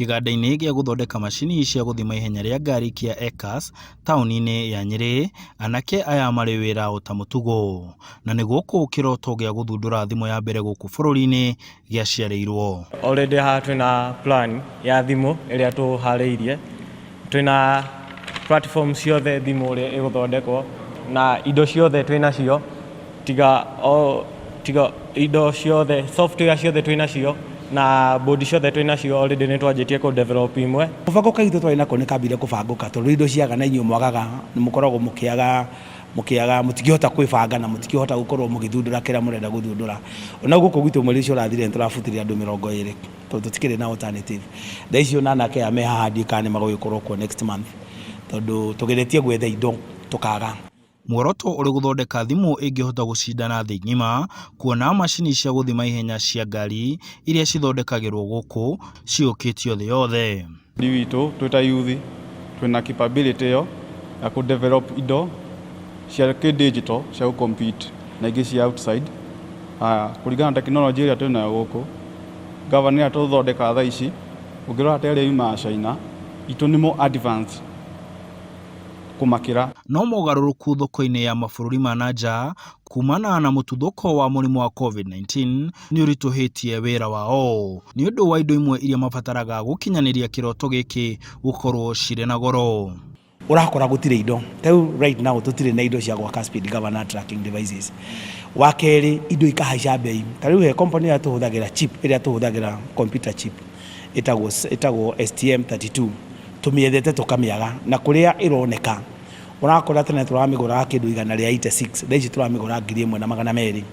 Kĩganda-inĩ gĩa gũthondeka macini cia gũthima ihenya rĩa ngari kĩa Ecas taũni-inĩ ya Nyĩrĩ, anake aya marĩ wĩra o ta mũtugo. Na nĩ gũkũ kĩroto gĩa gũthundũra thimũ ya mbere gũkũ bũrũri-inĩ gĩaciarĩirwo. Already haha twĩna plan ya thimũ ĩrĩa tũharĩirie, twĩna platform ciothe thimũ ũrĩa ĩgũthondekwo na indo ciothe twĩnacio tiga o tiga indo ciothe software ciothe twĩnacio na board ciothe twĩnacio. Already nĩ twanjĩtie kũ develop imwe. Mũbango kaitũ twarĩ nako nĩ kambire kũbangũka tondũ indo ciaga na inyuĩ mwagaga nĩ mũkoragwo mũkĩaga mũkĩaga mũtingĩhota kwĩbanga na mũtingĩhota gũkorwo mũgĩthundũra kĩrĩa mũrenda gũthundũra. Ona gũkũ gwitũ mweri ũcio ũrathire nĩ tũrabutire andũ 20 tondũ tũtikĩrĩ na alternative. Thaa ici ona anake aya me haha ndiũĩ kana nĩ magũgĩkorwo kuo next month tondũ tũgeretie gwetha indo tũkaga. Muoroto ũrĩ gũthondeka thimũ ĩngĩhota gũcindana thĩ ng'ima kuona macini cia gũthima ihenya cia ngari iria cithondekagĩrwo gũkũ ciyũkĩtio thĩ yothe. Bũrũri witũ twĩ ta youth twĩna capability ĩyo ya kũ develop indo cia kĩ digital cia gũ compete na ingĩ cia outside. Kũringana na technology ĩrĩa twĩnayo gũkũ, governor ĩrĩa tũthondekaga thaa ici, ũngĩrora ta ĩrĩa yumaga China, itũ nĩ more advanced kũmakĩra. No mogarũrũku thoko-inĩ ya mabũrũri ma na nja kumana na mũtuthũko wa mũrimũ wa COVID-19 nĩ ũritũhĩtie wĩra wao nĩ ũndũ wa indo imwe iria mabataraga gũkinyanĩria kĩroto gĩkĩ gũkorwo cirĩ na goro. Ũrakora gũtirĩ indo tarĩu right now tũtirĩ na indo cia gwaka speed governor tracking devices. Wa kerĩ, indo ikahaica mbei. Ta rĩu he company ĩrĩa tũhũthagĩra, chip ĩrĩa tũhũthagĩra, computer chip ĩtagwo STM32, tũmĩethete tũkamĩaga na kũrĩa ĩroneka. Ũrakora tene tũramĩgũraga kĩndũ 186, thaa ici tũramĩgũra 1200,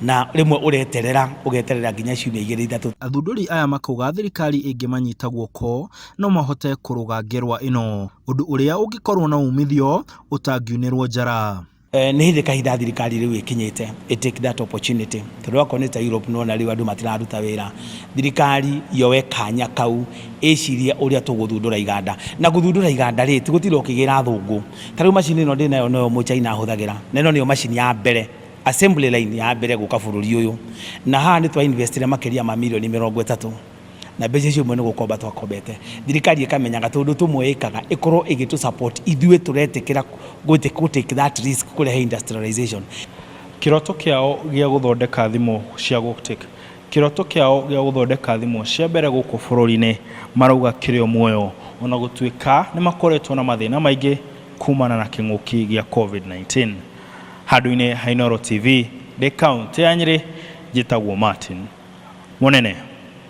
na rĩmwe ũreterera ũgeterera nginya ciumia 2 3. Athundũri aya makauga thirikari ĩngĩmanyita guoko no mahote kũrũga ngerwa ĩno, ũndũ ũrĩa ũngĩkorwo na umithio ũtangiunĩrwo njara. Nĩ hĩndĩ kahinda thirikari rĩu ĩkinyĩte ĩ take that opportunity, tondũ akorwo nĩ ta Europe nĩwona rĩu andũ matiraruta wĩra. Thirikari yoe kanya kau ĩcirie ũrĩa tũgũthundũra iganda, na gũthundũra iganda rĩ ti gũtinda ũkĩgĩra athũngũ. Ta rĩu macini ĩno ndĩnayo noyo mũchaina ahũthagĩra, na ĩno nĩyo macini ya mbere, assembly line ya mbere gũka bũrũri ũyũ, na haha nĩ twa investire makĩria ma mirioni 30, na mbeca icio imwe nĩ gũkomba twakombete. Thirikari ĩkamenyaga tũndũ tũmwe ĩkaga ĩkorwo ĩgĩtũ support ithuĩ tũretĩkĩra gũ take that risk kũrehe industrialization. Kĩroto kĩao gĩa gũthondeka thimũ cia gũtake kĩroto kĩao gĩa gũthondeka thimũ cia mbere gũkũ bũrũri-inĩ marauga kĩrĩ o muoyo ona gũtuĩka nĩ makoretwo na mathĩna maingĩ kumana na kĩng'ũki gĩa COVID-19. Handũ-inĩ ha Inooro TV ndĩ kaũntĩ ya Nyĩrĩ, njĩtagwo Martin Mũnene.